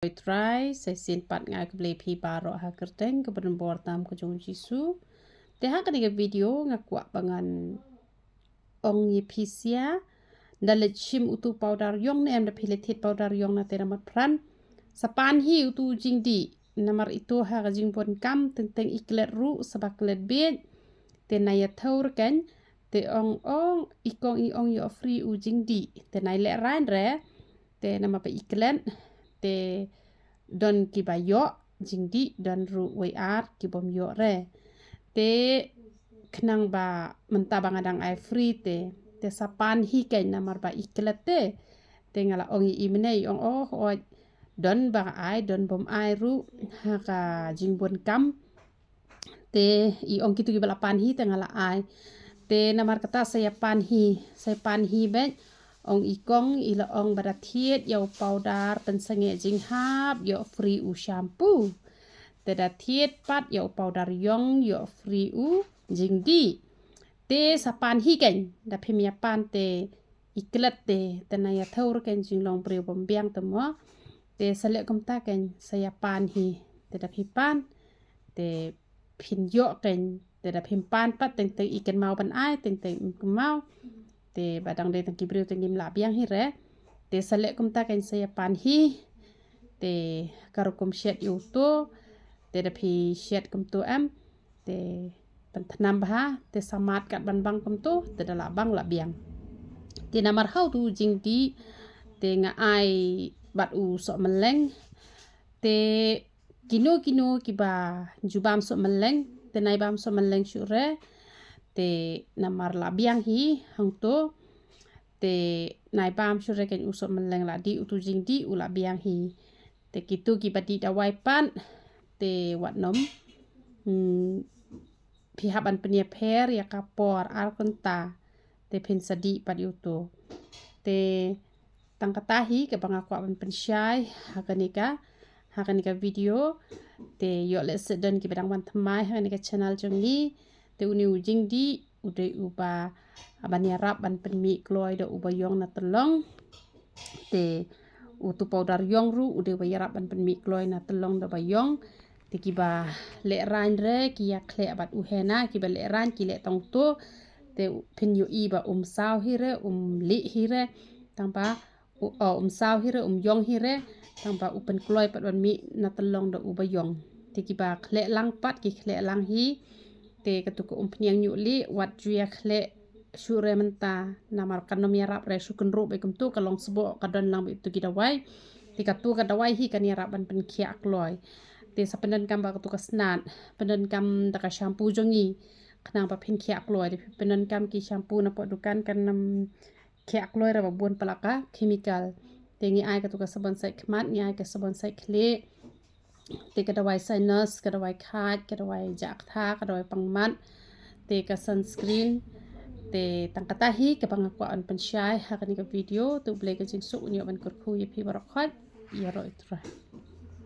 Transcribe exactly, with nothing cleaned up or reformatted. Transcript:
Trai, sa shisien pat nga ai khublei phi baroh ha ka kyrteng kaba donbor tam ka jong u Jisu. Te ha kane ka video nga kwah ba ngan ong ïa phi sia, da leit shim utu u powder ïong ne em, da phi leit thied powder ïong na te na mat pran. Sa pan hi utu u jingdih, namar ito ha ka jingbun kam teng teng i klet ruh sa ba klet biej. Te na ïa thor kan, te ong ong i kong i ong ïoh free u jingdih. Te na i leh rain re, te namar ba i klet, te don kiba ïoh jingdih, don ruh wei ar kibym ïoh re. Te khnang ba mynta ba nga dang ai free te, te sa pan hi kan namar ba i klet te. Te nga la ong ïa i mynne i ong oh oi, don ba nga ai, don bym ai ruh ha ka jingbun kam. Te i ong kitu kiba la pan hi te nga la ai. Te namar kata sa ïa pan hi, sa ïa pan hi beit. Ong i kong i la ong ba da thied ïa u powder pynsangeh jinghap ïoh free u shampoo. Te da thied pat ïa u powder ïong ïoh free u jingdih. Te sa pan hi kan, da phim ïa pan te i klet te, te na ïa thor kan jinglong briew bym biang te mo. Te sa leh kumta kan sa ïa pan hi, te da phi pan te phin ïoh kan, te da phim pan pat teng teng i kynmaw ban ai, teng teng im kynmaw. Te ba dang dei tang ki briew te ngim lah biang hi re. Te sa leh kumta kan sa ïa pan hi. Te ka rukom shet ïa uto, te da phi shet kumto em. Te pynthnam bha, te sa mad kat ban bang kumto, te da lah bang lah biang. Te namar ha utu u jingdih, te nga ai bad u sohmylleng. Te kino kino kiba ju bam sohmylleng, te nai bam sohmylleng shuh re. Te namar lah biang hi hangto. Te nai bam shuh re kan u sohmylleng lah dih, utu u jingdih u lah biang hi. Te kitu kiba dih dawai pat, te wat nym, hmm, phi hap ban pynïapher ïa ka por ar kynta, te phin sa dih pat ïa uto. Te tang kata hi kaba nga kwah ban pynshai ha kane ka, ha kane ka video. Te ïoh lehse don kiba dang wan thymmai ha kane ka channel jong ngi. Te une u jingdih u dei uba ban ïarap ban pynmih kloi da uba ïong na tyllong. Te utu u powder ïong ruh u dei uba ïarap ban pynmih kloi na tyllong da uba ïong. Te kiba leh rain re ki ïa khleh bad u henna, kiba leh rain ki leh tang uto. Te phin ïohi ba um saw hi re, um lieh hi re. Tang ba u, o, um saw hi re, um ïong hi re. Tang ba u pynkloi pat ban mih na tyllong da uba ïong. Te kiba khleh lang pat ki khleh lang hi. Te katu ka umphniang ñiuh lieh wat ju ïa khleh shuh re mynta, namar kan nym ïarap re shu kynrup beit kumto, ka long sboh ka don lang beit tu ki dawai. Te katu ka dawai hi kan ïarap ban pynkhiah kloi. Te sa pyndonkam bad katu ka snat, pyndonkam da ka shampoo jong ngi. Khnang ba phin khiah kloi, te pyndonkam ki shampoo na poh dukan kan nym khiah kloi re ba bun palat ka chemical. Te ngi ai katu ka sabon sait khmat, ngi ai ka sabon sait khlieh. Te ka dawai sinus, ka dawai khaid, ka dawai jah ktha, ka dawai pangmat, te ka sunscreen. Te tang kata hi kaba nga kwah ban pynshai ha kane ka video. Te U Blei ka jingsuk un ïoh ban kyrkhu ïa phi baroh khoit. Ïaroh ïa U Trai.